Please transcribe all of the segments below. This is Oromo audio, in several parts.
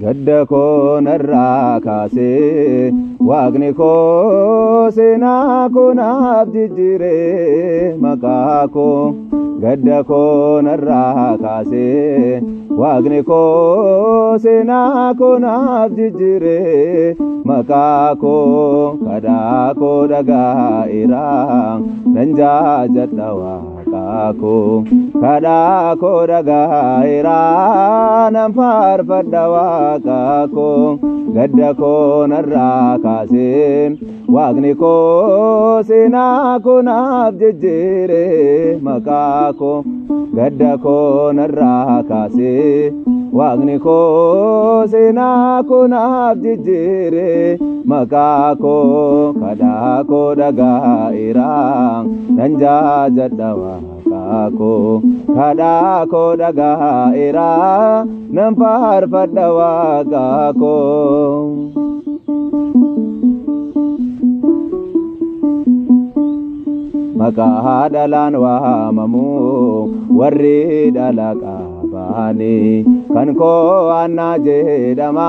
Gadda koo narraa kaasee Waaqni koo seenaa koo naaf jijjiiree maqaa koo. Gadda koo narraa kaasee Waaqni koo seenaa koo naaf jijjiiree maqaa koo. Kadhaa koo dhagaa'eera nan jaajadha Waaqaa koo. Kadhaa koo dhagaa'eera nan faarfadha Waaqaa koo. Gadda koo narraa kaasee Waaqni koo seenaa koo naaf jijjiiree maqaa koo. Gadda koo narraa kaasee Waaqni koo seenaa koo naaf jijjiiree maqaa koo. Kadhaa koo dhagaa'eera nan jaajadha Waaqaa koo. Kadhaa koo dhagaa'eera nan faarfadha Waaqaa koo. Maqaa dhalaan waamamu warri dhala qabaani kan koo annaa jedhama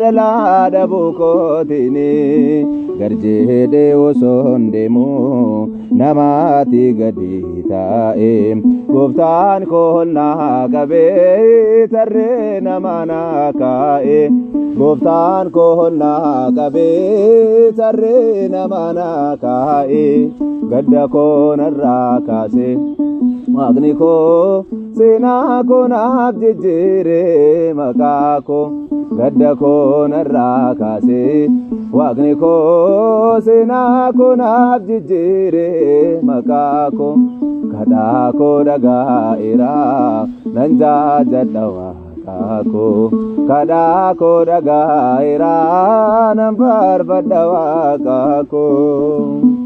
dhala dhabuu kootiini. Garjeedhee osoo hin deemu namaatti gadi taa'e gooftaan koo naa qabee tarree nama naa kaa'e. Gooftaan koo naa qabee tarree nama naa kaa'e. Gadda koo narraa kaase Waaqni koo seenaa koo naaf jijjiiree maqaa koo. Gadda koo narraa kaase Waaqni koo seenaa koo naaf jijjiiree maqaa koo. Kadhaa koo dhagaa'eera nan jaajadha Waaqaa koo. Kadhaa koo dhagaa'eera nan faarfadha Waaqaa koo.